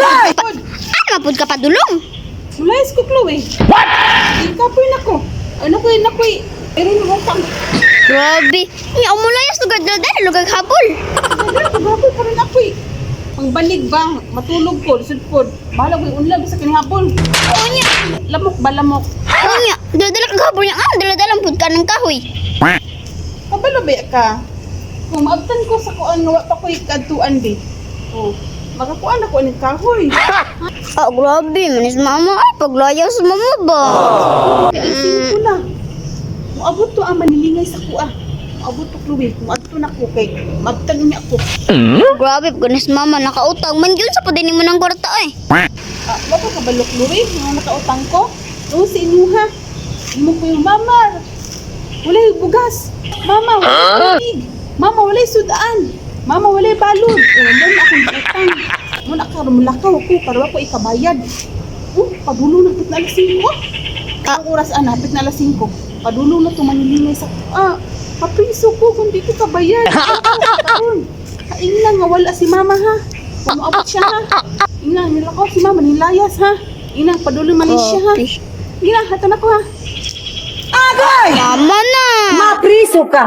Agay! Ano man pud ka padulong? Mulayas ko, Chloe. What? Ikapoy na ko. Ano ko na ko. Pero mo kang. Grabe. Nya umulayas lugar dala lugar habol. Paghabol pa rin ako eh. Ang balig ba? Matulog ko, lisod ko. Bahala ko yung unla, bisa kinihabol. Unya. Lamok ba, lamok? Unya, dala-dala kag habol niya. Ah, dala-dala pud ka ng kahoy. Kabalo ba ka? Kung maabtan ko sa kuan nga wa pa ko'y kadtuan bi. Oh, makakuan ako ng kahoy. Ah, grabe, manis mama. Ay, paglayas mama ba? Kaya ko na. Moabot to ang manilingay sa kuha. Moabot to, Chloe. Moadto na ko kay maabtan niya ako. Grabe, ganis mama, nakautang man yun sa padini mo ng kwarta eh. Ah, wa pa kabalo, Chloe, nga nakautang ko. Oo, si inyuha. Imo ko yung mama. Walay bugas. Mama, walay tubig. Mama, walay sudaan. Mama, walay balon. Oh, mo na akong utang. Mo na karon mulakaw ko para wa ko ikabayad. Oh, padulo na pit na alas 5. Ang oras ana, pit na alas 5. Padulo na to manilingay sa kapriso ko kung di ko kabayad. Karon. Kaingna nga wala si mama ha. Kung moabot siya ha. Ingna nilakaw si mama nilayas ha. Ingna padulo Malaysia ha. Grabe. Ingna hato na ko ha. Agay! Mama na! Mapriso ka!